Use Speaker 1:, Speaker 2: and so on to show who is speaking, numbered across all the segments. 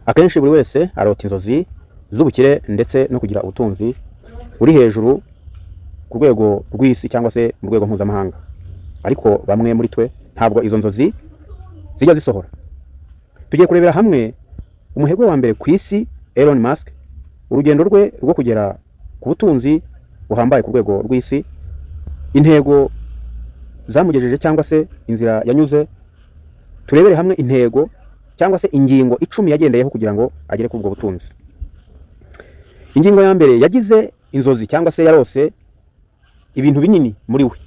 Speaker 1: Akenshi buri wese arota inzozi z'ubukire ndetse no kugira ubutunzi buri hejuru ku rwego rw'isi cyangwa se mu rwego mpuzamahanga, ariko bamwe muri twe ntabwo izo nzozi zijya zisohora. Tugiye kurebera hamwe umuherwe wa mbere ku isi, Elon Musk, urugendo rwe rwo kugera ku butunzi buhambaye ku rwego rw'isi, intego zamugejeje cyangwa se inzira yanyuze. Turebere hamwe intego cyangwa se ingingo 10 yagendeyeho kugira ngo agere kuri ubwo butunzi. Ingingo ya mbere: yagize inzozi cyangwa se yarose ibintu binini muri we.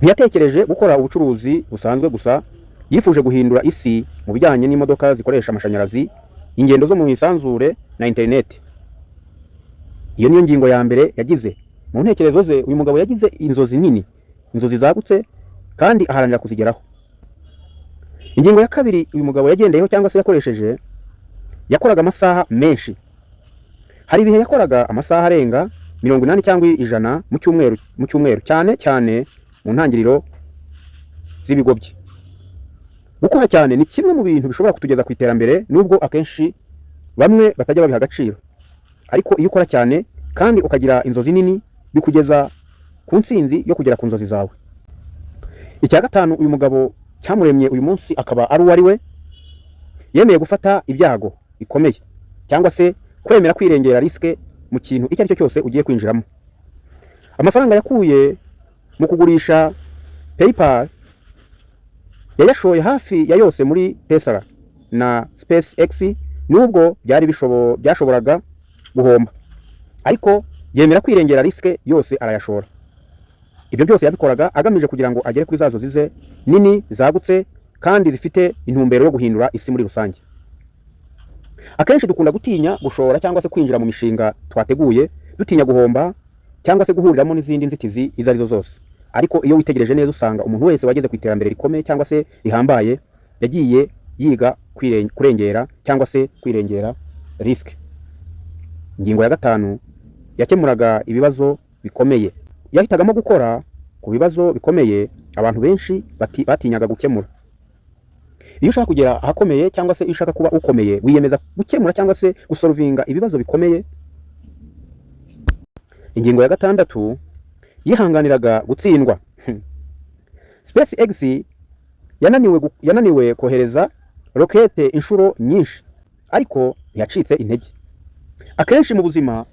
Speaker 1: Ntiyatekereje gukora ubucuruzi busanzwe gusa, yifuje guhindura isi mu bijyanye n'imodoka zikoresha amashanyarazi, ingendo zo mu isanzure na interineti. Iyo niyo ngingo ya mbere yagize mu ntekerezo ze. Uyu mugabo yagize inzozi nini, inzozi zagutse, kandi aharanira kuzigeraho. Ingingo ya kabiri uyu mugabo yagendeyeho cyangwa se yakoresheje: yakoraga amasaha menshi. Hari ibihe yakoraga amasaha arenga 80 cyangwa 100 mu cyumweru, cyane cyane mu ntangiriro z'ibigo bye. Gukora cyane ni kimwe mu bintu bishobora kutugeza ku iterambere, nubwo akenshi bamwe batajya babiha agaciro, ariko iyo ukora cyane kandi ukagira inzozi nini, bikugeza ku ntsinzi yo kugera ku nzozi zawe. Icya gatanu uyu mugabo cyamuremye uyu munsi akaba ari uwo ari we: yemeye gufata ibyago bikomeye cyangwa se kwemera kwirengera risk mu kintu icyo ari cyo cyose ugiye kwinjiramo. Amafaranga yakuye mu kugurisha PayPal yayashoye hafi ya yose muri Tesla na SpaceX, nubwo byari byashoboraga guhomba, ariko yemera kwirengera risk yose arayashora. Ibyo byose yabikoraga agamije kugira ngo agere kuri za nzozi ze nini zagutse kandi zifite intumbero yo guhindura isi muri rusange. Akenshi dukunda gutinya gushora cyangwa se kwinjira mu mishinga twateguye, dutinya guhomba cyangwa se guhuriramo n'izindi nzitizi izo arizo zose. Ariko iyo witegereje neza, usanga umuntu wese wageze ku iterambere rikomeye cyangwa se rihambaye yagiye yiga kurengera cyangwa se kwirengera risk. Ingingo ya gatanu: yakemuraga ibibazo bikomeye. Yahitagamo gukora ku bibazo bikomeye abantu benshi batinyaga gukemura. Iyo ushaka kugera ahakomeye cyangwa se iyo ushaka kuba ukomeye, wiyemeza gukemura cyangwa se gusolvinga ibibazo bikomeye. Ingingo ya gatandatu: yihanganiraga gutsindwa. SpaceX yananiwe kohereza rokete inshuro nyinshi, ariko ntiyacitse intege. Akenshi mu buzima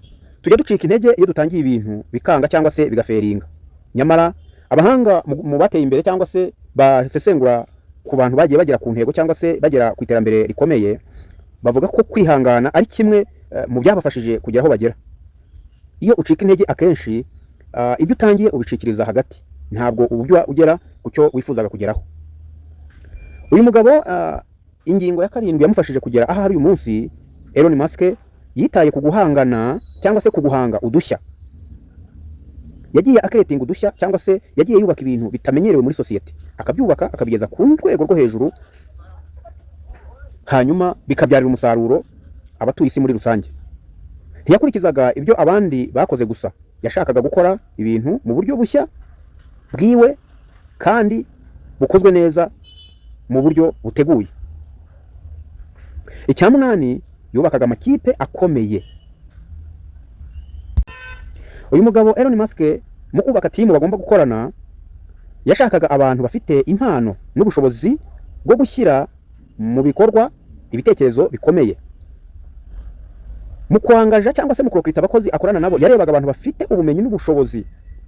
Speaker 1: tujya ducika intege iyo dutangiye ibintu bikanga cyangwa se bigafailinga. Nyamara abahanga mu bateye imbere cyangwa se basesengura ku bantu bagiye bagera ku ntego cyangwa se bagera ku iterambere rikomeye, bavuga ko kwihangana ari kimwe mu byabafashije kugera aho bagera. Iyo ucika intege akenshi, ibyo utangiye ubicikiriza hagati, ntabwo uba ugera ku cyo wifuzaga kugeraho. Uyu mugabo, ingingo ya karindwi yamufashije kugera aho ari uyu munsi: Elon Musk yitaye ku guhangana cyangwa se ku guhanga udushya. Yagiye acreatinga udushya cyangwa se yagiye yubaka ibintu bitamenyerewe muri sosiyete, akabyubaka akabigeza ku rwego rwo hejuru, hanyuma bikabyarira umusaruro abatuye isi muri rusange. Ntiyakurikizaga ibyo abandi bakoze gusa, yashakaga gukora ibintu mu buryo bushya bwiwe kandi bukozwe neza mu buryo buteguye. Icya munani: yubakaga amakipe akomeye. Uyu mugabo Elon Musk, mu kubaka team bagomba gukorana, yashakaga abantu bafite impano n'ubushobozi bwo gushyira mu bikorwa ibitekerezo bikomeye. Mu kwengaja cyangwa se mu kurecruita abakozi akorana nabo, yarebaga abantu bafite ubumenyi n'ubushobozi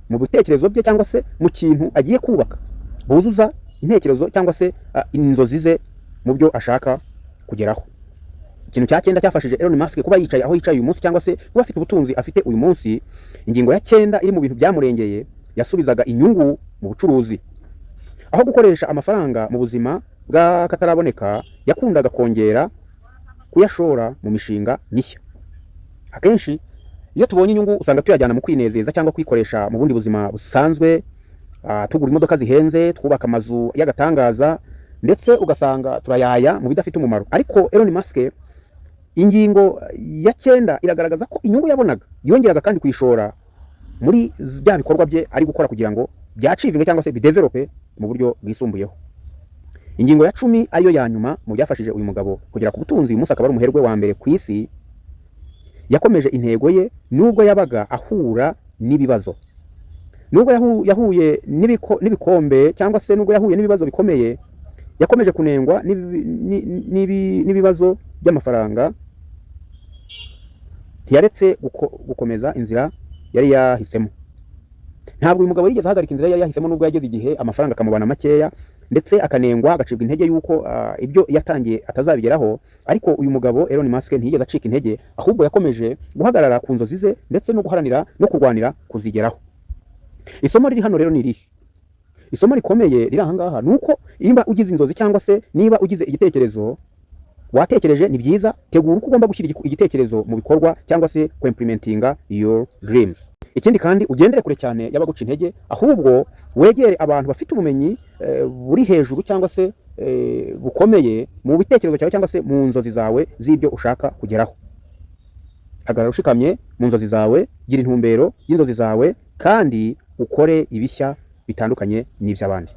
Speaker 1: mu bitekerezo bye cyangwa se mu kintu agiye kubaka, buzuza intekerezo cyangwa se inzozi ze mu byo ashaka kugeraho. Ikintu cya cyenda cyafashije Elon Musk kuba yicaye aho yicaye uyu munsi cyangwa se kuba afite ubutunzi afite uyu munsi, ingingo ya cyenda iri mu bintu byamurengeye: yasubizaga inyungu mu bucuruzi. Aho gukoresha amafaranga mu buzima bw'akataraboneka, yakundaga kongera kuyashora mu mishinga mishya. Akenshi iyo tubonye inyungu, usanga tuyajyana mu kwinezeza cyangwa kwikoresha mu bundi buzima busanzwe, tugura imodoka zihenze, twubaka amazu y'agatangaza, ndetse ugasanga turayaya mu bidafite umumaro. Ariko Elon Musk, ingingo ya cyenda iragaragaza ko inyungu yabonaga yongeraga kandi kuyishora muri bya bikorwa bye ari gukora kugira ngo byachievinge cyangwa se bidevelope mu buryo bwisumbuyeho. Ingingo ya 10, ariyo ya nyuma mu byafashije uyu mugabo kugera ku butunzi, uyu munsi akaba ari umuherwe wa mbere ku isi: yakomeje intego ye nubwo yabaga ahura n'ibibazo, nubwo yahuye n'ibikombe cyangwa se nubwo yahuye n'ibibazo bikomeye, yakomeje kunengwa n'ibibazo by'amafaranga, ntiyaretse gukomeza inzira yari yahisemo. Ntabwo uyu mugabo yigeze ahagarika inzira yari yahisemo, nubwo yageze igihe amafaranga akamubana makeya, ndetse akanengwa, agacibwa intege yuko ibyo yatangiye atazabigeraho. Ariko uyu mugabo Elon Musk ntiyigeze acika intege, ahubwo yakomeje guhagarara ku nzozi ze, ndetse no guharanira no kurwanira kuzigeraho. Isomo riri hano rero ni irihe? Isomo rikomeye riri aha ngaha ni uko niba ugize inzozi cyangwa se niba ugize igitekerezo watekereje, ni byiza, tegura uko ugomba gushyira igitekerezo mu bikorwa cyangwa se ku-implementinga your dreams. Ikindi kandi, ugendere kure cyane y'abaguca intege, ahubwo wegere abantu bafite ubumenyi buri hejuru cyangwa se bukomeye mu bitekerezo cyawe cyangwa se mu nzozi zawe z'ibyo ushaka kugeraho. Hagarara ushikamye mu nzozi zawe, gira intumbero y'inzozi zawe, kandi ukore ibishya bitandukanye n'iby'abandi.